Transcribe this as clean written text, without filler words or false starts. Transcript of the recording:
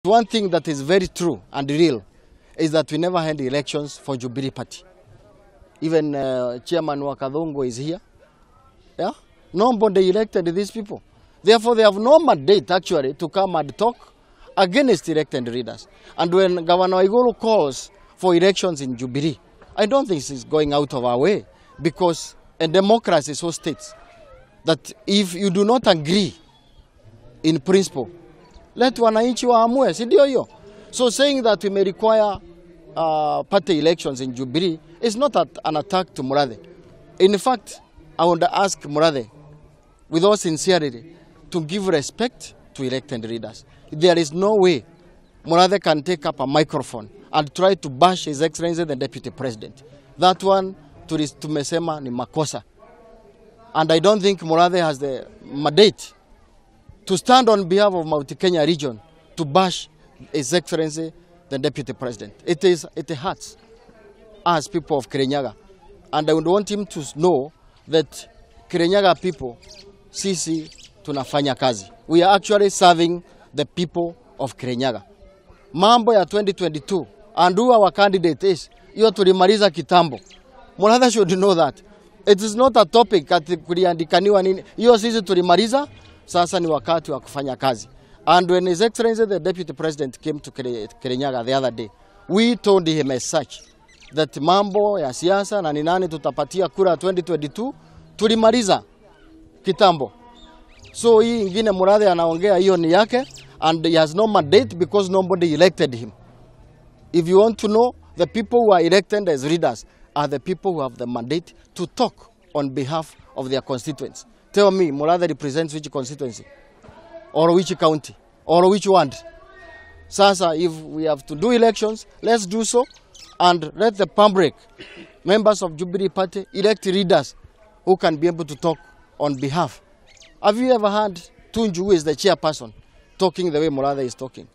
One thing that is very true and real is that we never had elections for Jubilee Party. Even Chairman wa Kathungu is here. Yeah? Nobody elected these people. Therefore, they have no mandate actually to come and talk against elected leaders. And when Governor Waiguru calls for elections in Jubilee, I don't think it's going out of our way, because a democracy so states that if you do not agree in principle, let wananchi waamue, si ndio hiyo? So saying that we may require party elections in Jubilee is not an attack to Murathe. In fact, I want to ask Murathe, with all sincerity, to give respect to elected leaders. There is no way Murathe can take up a microphone and try to bash His Excellency the Deputy President. That one, tumesema ni makosa. And I don't think Murathe has the mandate to stand on behalf of Mount Kenya region to bash His Excellency the Deputy President. It hurts us people of Kirinyaga. And I would want him to know that Kirinyaga people, sisi tunafanya kazi. We are actually serving the people of Kirinyaga. Mambo ya 2022 and who our candidate is, hiyo tulimaliza kitambo. Murathe should know that. It is not a topic ati kuliandikaniwa nini. Hiyo sisi tulimaliza, sasa ni wakati wa kufanya kazi. And when His Excellency the Deputy President came to Kirinyaga the other day, we told him as such that mambo ya siasa na ni nani tutapatia kura 2022 tulimaliza kitambo. So hii ingine Murathe anaongea hiyo ni yake, and he has no mandate because nobody elected him. If you want to know, the people who are elected as leaders are the people who have the mandate to talk on behalf of their constituents. Tell me, Murathe represents which constituency? Or which county? Or which ward? Sasa, if we have to do elections, let's do so and let the public, members of Jubilee Party, elect leaders who can be able to talk on behalf. Have you ever heard Tunju, who is the chairperson, talking the way Murathe is talking?